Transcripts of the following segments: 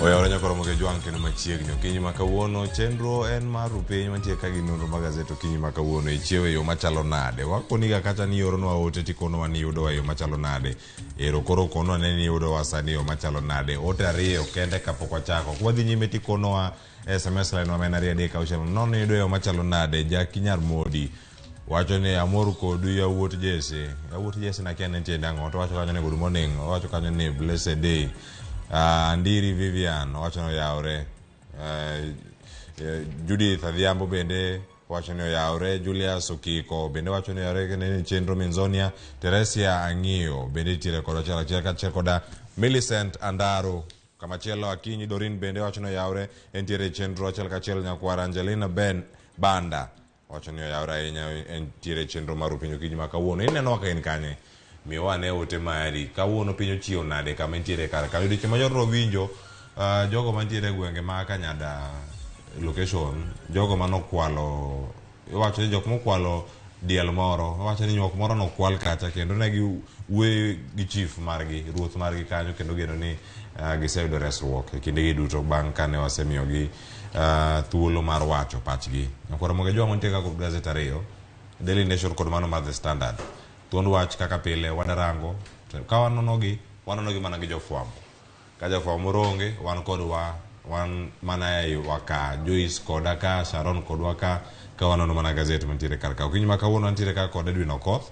Oyawore nyakoro moke jwang' kendo machiegni okinyi ma kawuono chenro en mar rupiny mantie ka gi nonro mag gazet okinyi ma kawuono ichiewo e yo machalo nade wakoniga kata ni ioronwa ote tikonowa ni iyudowa e yo machalo nade ero koro konwa ne ni iyudowa sani e yo machalo nade ote ariyo kende kapok wachako kwadhi nyime tikonowa sms line wa ma en 2 3 6 0 iyudo e yo machalo nade Jaki Nyar Modi wacho ni amor kodu yawuot Jesse. Yawuot Jesse nakia ni tiende ang'o. To wacho kanyo ni good morning. Owacho kanyo ni blessed day. Andiri Vivian owacho ni oyawre. Judith Adhiambo bende wacho ni oyawre. Julius Okiko bende wacho ni oyawre kendo ni chenro Minzonia. Teresia Ang'iyo bende nitiere kod achiel achiel kaachiel koda Millicent Andaro kamachielo Akinyi Dorin bende wacho ni oyawre entiere e chenro achiel kachiel nyakwara Angelina Ben Banda wacho ni oyawre ahinya entiere e chenro mar piny okinyi ma kawuono ineno ka in kanye miwa ane ote mari kawuono piny ochiewo nade kama intiere kar kanyo odiochieng' machon wawinjo jogo mantiere e gwenge ma Kanyada location jogo manokwalo iwacho ni jok mokwalo diel moro iwacho ni nyuok moro nokwal kacha kendo ne giwuoyo gi chief margi ruoth margi kanyo kendo geno ni giseyudo resruok e kindegi duto bang' kane wasemiyogi thuolo mar wacho pachgi. Nyakwar Ramogi Ajwang' wantie ka kod gazet ariyo Daily Nation kod mano mar The Standard. Thuond wach kaka pile wadarango to ka wanonogi wanonogi mana gi jofwambo. Ka jafwambo moro onge wan kod wa wan mana e waka Joyce koda ka Sharon kodwa ka ka wanono mana gazet mantiere kar ka. Okinyi ma kawuono wantiere ka kod Edwin Okoth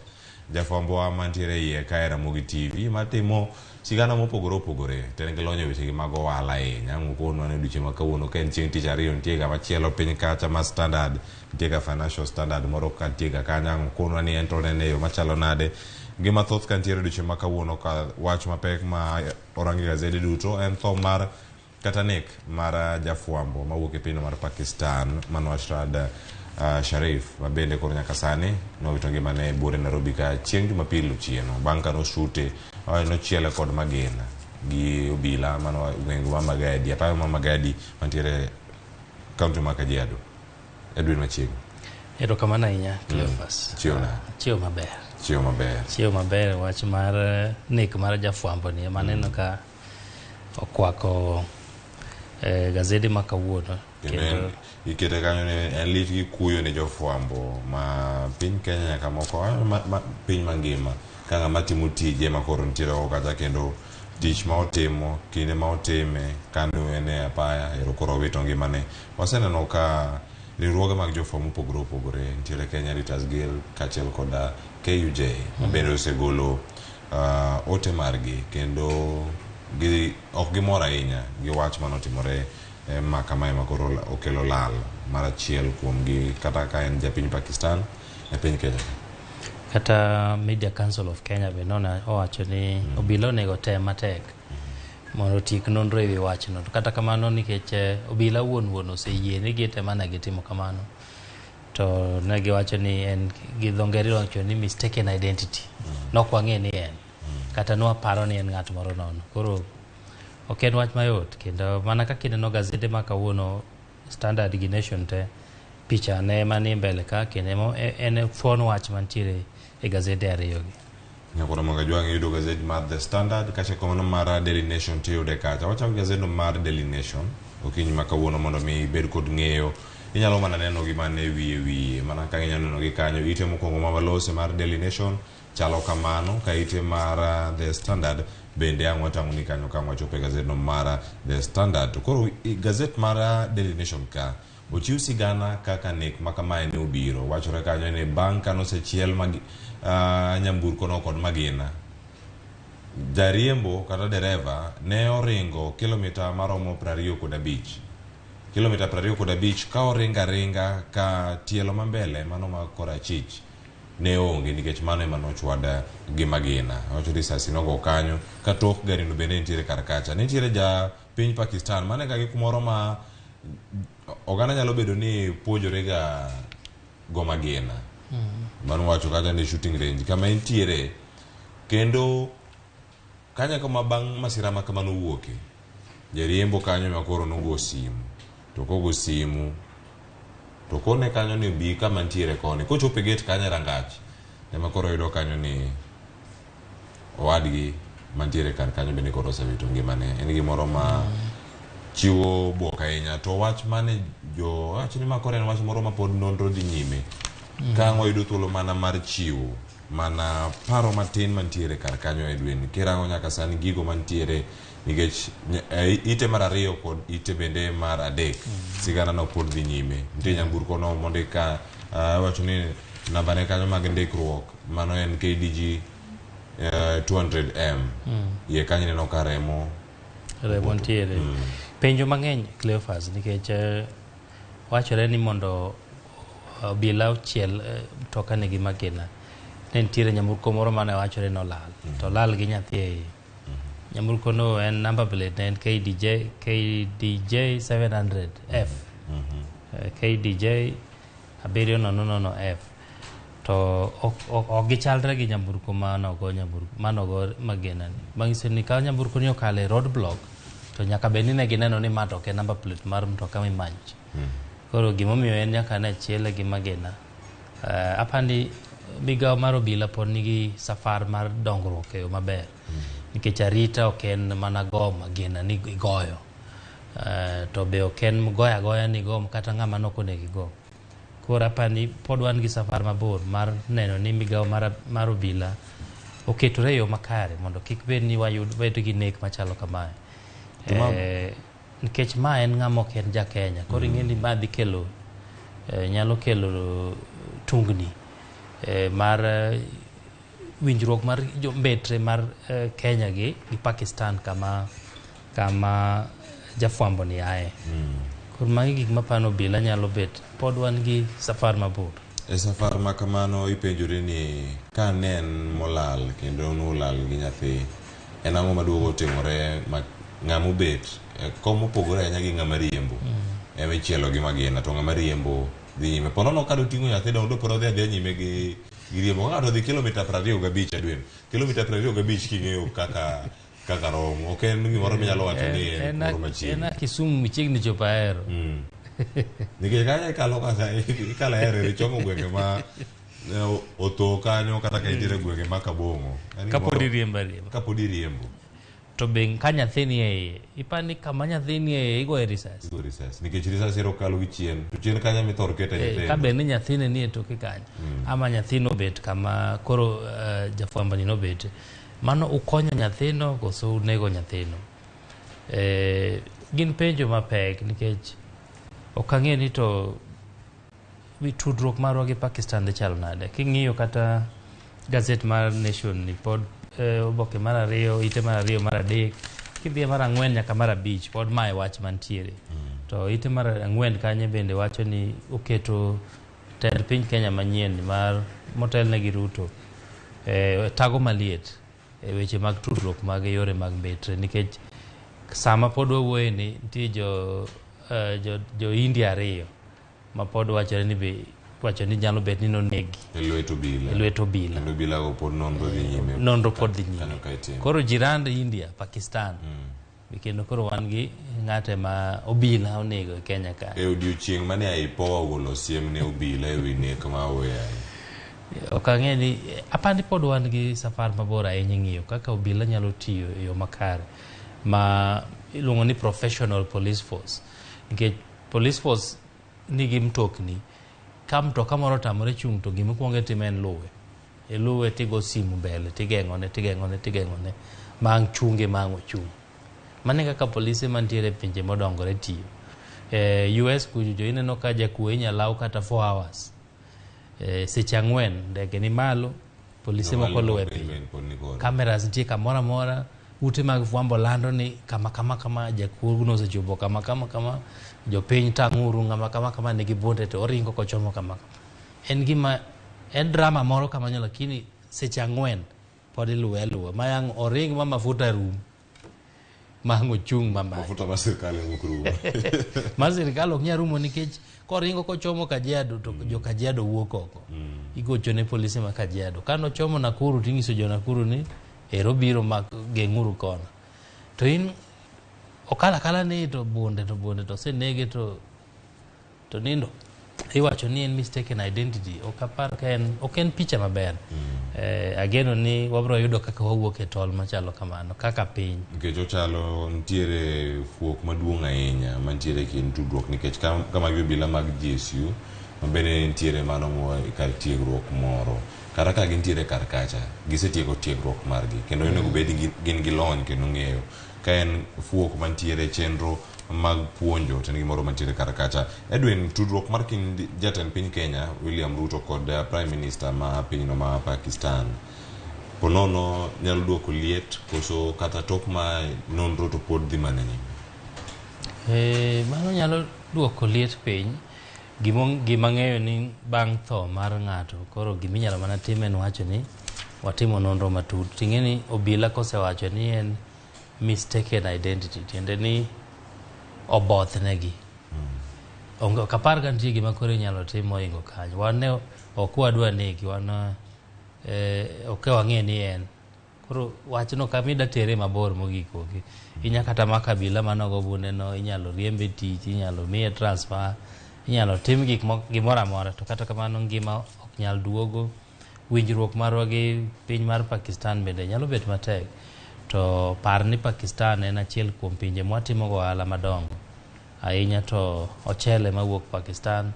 jafwambo wa mantiere iye ka e Ramogi TV matimo sigana mopogore opogore to en gi lony e wechegi mag ohala ahinya. Ang' okonwa ni odiochieng' ma kawuono ka en chieng' tich ariyo nitie ga machielo piny kacha ma Standard nitie ga Financial Standard moro ka nitie ga kanyo ang' okonwa ni en to onene e yo machalo nade. Gi mathoth ka nitiere odiochieng' ma kawuono ka wach mapek ma orangi gazede duto en tho mar kata nek mar jafwambo mawuok e pinyno mar Pakistan mano Ashrad Sharif ma bende koro nyaka sani nowito ngimane e buore Nairobi ka chieng' Jumapil otieno bang' ka noshute nochiele kod magina gi obila mano gweng' ma Magadi apaya ma Magadi mantiere kaunti ma Kajiado. Edwin machiegni. Erokamano ahinya Cleophas. Chiewo nade? Chiewo maber. Chiewo maber. Chiewo maber wach mar nek mar jafwambo ni ema aneno ka okwako gazede ma kawuono. Kendo ikete kanyo ni en lit gi kuyo ne jofwambo ma piny Kenya nyaka moko ma piny mangima ka ng'ama timo tije ma koro nitiere oko kacha kendo tich ma otimo kinde ma otime kano en e apaya ero koro owito ngimane. Waseneno ka riwruoge mag jofwambo mopogore opogore nitiere Kenya Editors Guild kaachiel koda KUJ ma bende osegolo ote margi kendo gi ok gimor ahinya gi wach manotimore ma kamae ma koro okelo lal mar achiel kuomgi kata ka en japiny Pakistan e piny Kenya. Kata Media Council of Kenya be nona owacho ni obila onego tem matek mondo otiek nonro ewi wachno. To kata kamano nikech obila wuon wuon oseyie ni gin ema ne gitimo kamano. To ne giwacho ni en gi dho ngere iwacho ni mistaken identity. Nok wang'e ni en. Kata nwaparo ni en ng'at moro nono. Koro ok en wach mayot kendo mana kaka ineno gazede ma kawuono Standard gi Nation te picha ne ema ni mbele ka kendo en thuon wach mantiere e gazede ariyo gi. Nyakoro Moga Jwang' yudo gazet mar The Standard kacha kamano mar Daily Nation tiyude kacha. Wachako gi gazet no mar Daily Nation okinyi ma kawuono mondo mi ibed kod ng'eyo. Inyalo mana neno gi mana e wiye wiye mana kaka inyalo neno gi kanyo. Ite mokwongo ma walose mar Daily Nation chalo kamano ka ite mar The Standard bende ang' watang'oni kanyo ka ang' wachopo e gazet no mar The Standard. To koro gazet mar Daily Nation ka ochiw sigana kaka nek ma kamae ne obiro. Wachore kanyo ni bang' ka nosechiel nyamburko no kod magina, jariembo kata dereva ne oringo kilomita maromo 25. Kilomita 25 ka oringo aringa ka tielo ma mbele mano ma korachich ne onge nikech mano ema nochwad gi magina. Wacho risasi nogo kanyo ka tok gari no bende nitiere kar kacha. Nitiere ja piny Pakistan mane ga gi kumoro ma oganda nyalo bedo ni puonjore ga go magina. Mano wacho kacha ni shooting range kama entiere kendo kanyo kama bang' masira ma kamano owuoke jariembo kanyo ema koro nogo simu to kogo simu to kone kanyo ni bi kama ntiere koni kochopo e gate kanyo e rangach ema koro yudo kanyo ni owadgi mantiere kar kanyo bende koro osewito ngimane en gimoro ma Chiwo bwok ahinya to wach mane jo wach ni ma koro en wach moro ma pod nonro dhi nyime. Ka ang' wayudo thuolo mana mar chiwo mana paro matin mantiere kar kanyo Edwin kirango nyaka sani gigo mantiere nikech ite mar ariyo kod ite bende mar adek sigana no pod dhi nyime. Nitie nyamburko no mondik ka iwacho ni namba ne kanyo mag ndikruok mano en KDG 200M. Iye kanyo ineno ka remo Remo nitiere. Penjo mang'eny Cleophas nikech wachore ni mondo obila ochiel mtoka nigi magina ne nitiere nyamburko moro mane wachore ni olal to olal gi nyathi e iye. Nyamburko no en number plate ne en KDJ KDJ 700F. KDJ 700F. To ok gichalre gi nyamburko manogo nyamburko manogo magina ni. Manyiso ni ka nyamburko ni okalo e road block to nyaka bed ni ne gineno ni ma to ok en number plate mar mtoka mimanyo cha. Koro gimomiyo en nyaka ne chiele gi magina. Apani migawo mar obila pod nigi safar mar dongruok e yo maber. Nikech arita ok en mana go magina ni igoyo. To be ok en goyo agoya ni igo kata ng'ama nok onego igo. Koro apani pod wan gi safar mabor mar neno ni migawo mar obila oketore e yo makare mondo kik bed ni wayud bed gi nek machalo kamae. Nikech ma en ng'ama ok en ja Kenya. Koro ing'e ni ma dhi kelo nyalo kelo tungni mar winjruok mar jombetre mar Kenya gi Pakistan kama jafwambo ni aye. Koro magi gik mapano obila nyalo bet pod wan gi safar mabor. E safar ma kamano ipenjori ni ka ne en molal kendo nolal gi nyathi en ang'o maduogo timore ma ng'ama obet kom mopogore ahinya gi ng'ama riembo ema ichielo gi magina to ng'ama riembo dhi nyime. Po nono ka doting'o nyathi dong do pod odhi adhiya nyime gi riembo. Ka ng'ato odhi kilomita 25 Edwin, kilomita 25 king'eyo kaka romo ok en gimoro minyalo wacho ni en moro machiegni. En a Kisumu michiegni chopo Ahero. Nikech kanyo ikalo kata ikalo Ahero ichomo gwenge ma otho kanyo kata ka intiere gwenge ma Kabong'o. Kapod iriembo ariemba. Kapod iriembo. To be ka nyathi ni e iye, ipani kama nyathi ni e iye igoye risasi. Igoye risasi. Nikech risasi ero kalo gi chien. To chien kanyo ema ithoro kete nyithindo. Ka be ni nyathine ni e toke kanyo. Ama nyathino obet kama koro jafwambo ni nobete. Mano ukonyo nyathino koso unego nyathino? Gin penjo mapek nikech ok ang'e ni to tudruok marwa gi Pakistan dhi chalo nade. King'iyo kata gazet mar Nation ni pod oboke mar ariyo, ite mar ariyo, mar adek, kidhi mar ang'wen nyaka mar abich pod mae wach mantiere. To ite mar ang'wen kanyo bende wacho ni oketo tend piny Kenya manyien mar motelne gi Ruto tago maliet e weche mag tudruok mag yore mag mbetre nikech sama pod wawuoye ni nitie jo India ariyo ma pod wachore ni be wacho ni nyalo bet ni nonegi e lwet obila. E lwet obila. Kendo obila go pod nonro dhi nyime. Nonro pod dhi nyime. Koro jirand India, Pakistan. Kendo koro wan gi ng'ate ma obila onego e Kenya ka. E odiochieng' mane IPOA ogolo siem ne obila e wi nek ma oweyo. Ok ang'e ni apani pod wan gi safar mabor ahinya ng'iyo kaka obila nyalo tiyo e yo makare ma iluongo ni professional police force. Nikech police force nigi mtokni, ka mtoka moro otamore chung' to gima ikwongo itimo en luwe. Iluwe tigo simu mbele tigeng'one tigeng'one tigeng'one ma ang' chunge ma ang' ochung'. Mano e kaka polise mantiere e pinje modongore tiyo. US kucho ineno ka jakuo inyalo law kata 4 hours. Seche ang'wen ndege ni malo, polise moko luwe piny. Cameras nitie kamoro amora, ute mag fwambo lando ni kama kama kama jakuo nosechopo kama kama kama, jopiny tang'uru ng'ama kama kama nigi bunde to oringo kochomo kama kama. En gima en drama moro kamano lakini seche ang'wen pod iluwe aluwa ma ang' oring ma mafuta rum ma ang' ochung' ma malo. Mafuta ma sirkal ok rum. Ma sirkal ok nyal rumo nikech koringo kochomo Kajiado to jo Kajiado wuok oko. Igocho ne polise ma Kajiado. Kanochomo Nakuru tinyiso jo Nakuru ni ero biro ma geng'uru kono. To in okala akala ni to bunde to bunde to osenege to nindo. Iwacho ni en mistaken identity. Ok apar ka en, ok en picha maber. Ageno ni wabiro yudo kaka wawuok e tol machalo kamano kaka piny. Nikech ochalo nitiere fuok maduong' ahinya mantiere e kind tudruok nikech ka magi obila mag GSU ma bende nitiere mano kar tiegruok moro kata ka gintiere kar kacha gisetieko tiegruok margi kendo onego bed ni gin gi lony kendo ng'eyo ka en fuok mantiere chenro mag puonjo to en gimoro mantiere kar kacha. Edwin, tudruok mar kind jatend piny Kenya William Ruto kod Prime Minister ma pinyno ma Pakistan ponono nyalo duoko liet koso kata tok ma nonro to pod dhi mana nyime? Mano nyalo duoko liet piny. Gima ng'eyo ni bang' tho mar ng'ato koro giminyalo mana tim en wacho ni watimo nonro matut. Ting'e ni obila kosewacho ni en mistaken identity, tiende ni oboth negi. Onge, ok apar ka nitie gima koro inyalo tim mohingo kanyo. Wan ne ok wadwa negi, wan ok wang'e ni en. Koro wachno kama ida tere mabor mogik onge. Inya kata mako abila manogo bunde no, inyalo riembe tich, inyalo miye transfer, inyalo tim gik gimoro amora. To kata kamano ngima ok nyal duogo. Winjruok marwa gi piny mar Pakistan bende nyalo bet matek. To par ni Pakistan en achiel kuom pinje mwatimo go ohala madongo ahinya, to ochele mawuok Pakistan,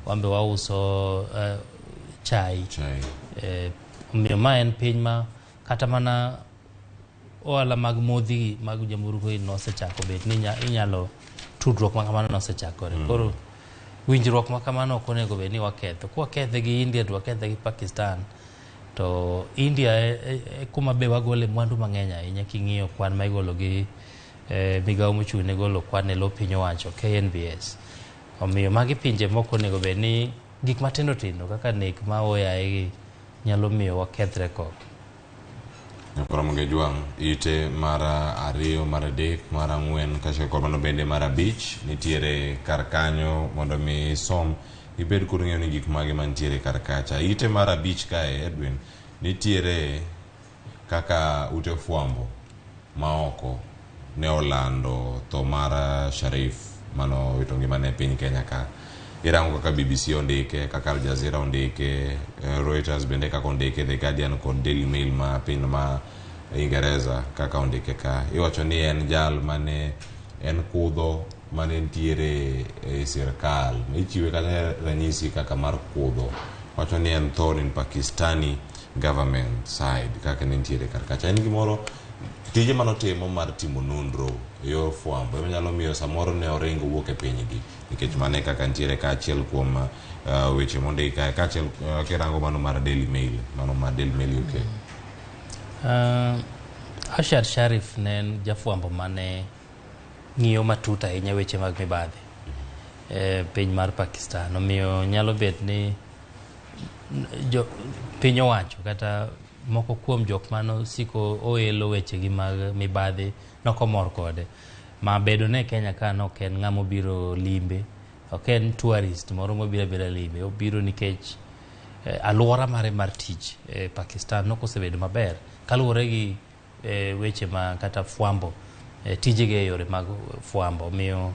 wan be wauso chai. Omiyo ma en piny ma kata mana ohala mag modhi mag nyamburko nosechako bet ni inyalo tudruok ma kamano nosechakore. Koro winjruok ma kamano ok onego bed ni waketho. Kwakethe gi India to wakethe gi Pakistan, to India e kuma be wagole mwandu mang'eny ahinya king'iyo kwan ma igolo gi migawo mochung' ne golo kwan e lo piny owacho KNBS. Omiyo magi pinje mok onego bed ni gik matindo tindo kaka nek ma oyaye gi nyalo miyo waketh rekod. Nyakwara Jwang' ite mar 2, mar 3, mar 4 kaachiel kod mano bende mar 5 nitiere kar kanyo mondo mi isom ibed kod ng'eyo ni gik mage mantiere kar kacha. Ite mar 5 kae Edwin nitiere kaka ute fwambo maoko ne olando tho mar Sharif mano wito ngimane e piny Kenya ka. Irango kaka BBC ondike, kaka Al Jazeera ondike, Reuters bende kaka ondike, The Guardian kod Daily Mail ma piny ma Ingereza kaka ondike ka. Iwacho ni en jal mane en kudho mane nitiere e sirkal. Ichiwe kata ranyisi kaka mar kudho. Wacho ni en thorn in Pakistani government side kaka ne nitiere kar kacha. En gimoro tije manotimo mar timo nonro e yor fwambo ema nyalo miyo samoro ne oringo owuok e pinygi nikech mano e kaka nitiere kaachiel kuom weche mondik kae kaachiel kirango mano mar Daily Mail, mano mar Daily Mail UK. Arshad Sharif ne en jafwambo mane ng'iyo matut ahinya weche mag mibadhi e piny mar Pakistan. Omiyo nyalo bet ni piny owacho kata moko kuom jok mane osiko oelo wechegi mag mibadhi nokomor kode. Ma bedo ne Kenya ka nok en ng'ama obiro limbe, ok en tourist moro mobiro abira limbe, obiro nikech aluora mare mar tich e Pakistan nokosebedo maber kaluwore gi weche ma kata fwambo tijege e yore mag fwambo. Omiyo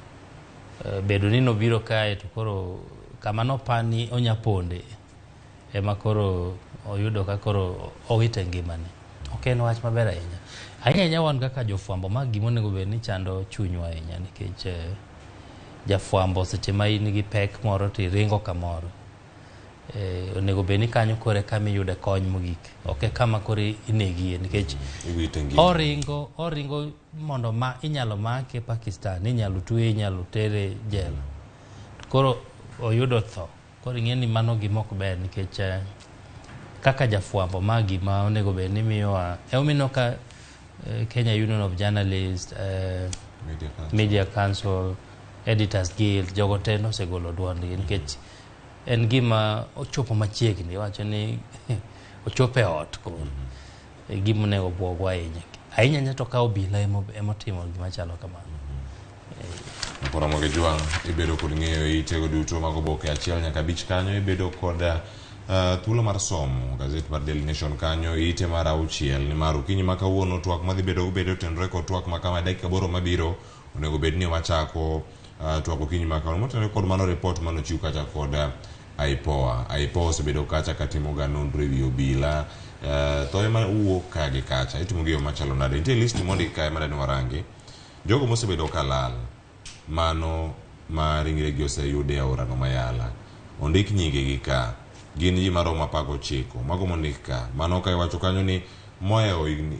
bedo ni nobiro kae to koro kama nopani onya ponde ema koro oyudo ka koro owite ngimane. Ok en wach maber ahinya. Ahinya ahinya wan kaka jofwambo, ma gima onego bed ni chando chunywa ahinya nikech jafwambo seche ma in gi pek moro to iringo kamoro, onego bed ni kanyo koro e kama iyude kony mogik, ok e kama koro inegie nikech oringo mondo ma inyalo make Pakistan, inyalo tweye, inyalo tere jela. Koro oyudo tho. Koro ing'e ni mano gima ok ber nikech kaka jafwambo ma gima onego bed ni miyowa emomiyo ka Kenya Union of Journalists, Media Council, Editors Guild, jogo te nosegolo duondgi nikech en gima ochopo machiegni, iwacho ni ochopo e ot koro. E gima onego bwogwa ahinya. Ahinya ahinya to ka obila emotimo gima chalo kamano. Koro Jwang' ibedo kod ng'eyo itego duto mag oboke 1 nyaka 5 kanyo, ibedo kod thuolo mar somo gazet mar Daily Nation kanyo ite mar 6 nimar okinyi ma kawuono twak madhi bedo bedo tenore kod twak ma kama dakika 8 mabiro onego bed ni wachako Twak okinyi ma kawuono motenore kod mano report manochiw kacha kod IPOA. IPOA osebedo kacha katimo ga nonro ewi obila, thoe ma wuok ka gi kacha itimo gi yo machalo nade. Nitie list mondik kae madani warangi jogo mosebedo kalal mano ma ringregi oseyud e aorano Mayala. Ondik nyingegi ka gin ji maromo 19 mago mondik ka. Mano ka iwacho kanyo ni mohewo higni,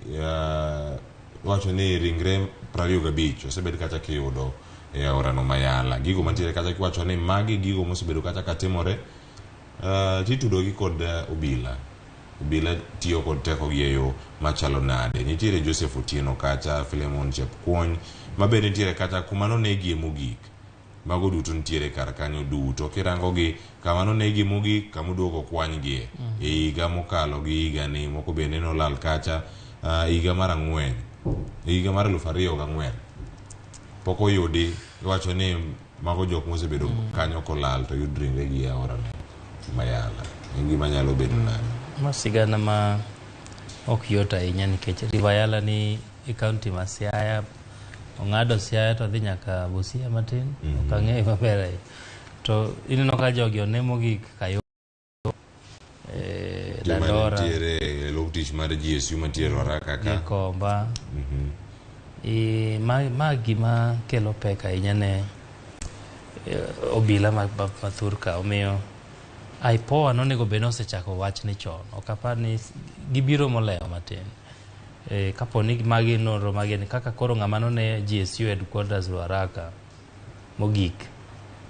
iwacho ni ringre 25 osebed kacha kiyudo e aorano Mayala. Gigo mantiere kacha kiwacho ni magi gigo mosebedo kacha katimore, titudogi kod obila. Obila tiyo kod tekogi e yo machalo nade. Nitiere Joseph Otieno kacha, Philemon Chepkwony, ma bende nitiere kacha kuma nonegie mogik. Mago duto nitiere kar kanyo duto. Kirango gi kama nonegie mogik, kama oduogo kwanygie. E higa mokalo gi higa ni, moko bende nolal kacha, higa mar 4, higa mar 2004. Pok oyudi, iwacho ni mago jok mosebedo kanyo kolal to yud ringregi e aorano Mayala. En gima nyalo bedo nade? Ma sigana ma ok yot ahinya nikech River Yala ni e kaunti ma Siaya, ong'ado Siaya to dhi nyaka Busia matin, ok ang'eyo maber ahinya. To ineno ka jogi one mogik Kayongo, Joma Dandora, nitiere e lop tich mar GSU mantiere Ruaraka ka. Gikomba. Ma gima kelo pek ahinya ne obila ma thur ka. Omiyo IPOA nonego bed ni osechako wachni chon. Ok apar ni gibiro molewo matin. Kapo ni magi nonro magi kaka koro ng'ama none GSU headquarters Ruaraka mogik,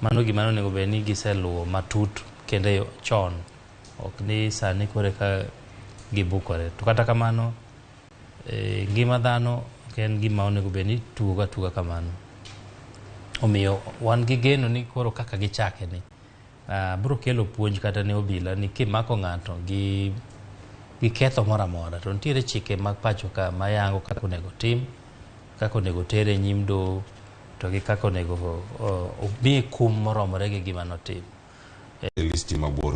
mano gima nonego bed ni giseluwo matut kendo chon. Ok ni sani koro eka gibukore. To kata kamano, ngima dhano ok en gima onego bed ni tugo atuga kamano. Omiyo wan gi geno ni koro kaka gichake ni, biro kelo puonj kata ne obila ni kimako ng'ato gi ketho moro amora to nitiere chike mag pacho ka mayango kaka onego tim, kaka onego tere e nyim doho, to gi kaka onego omiye kum moromore gi gima notimo. E listi mabor.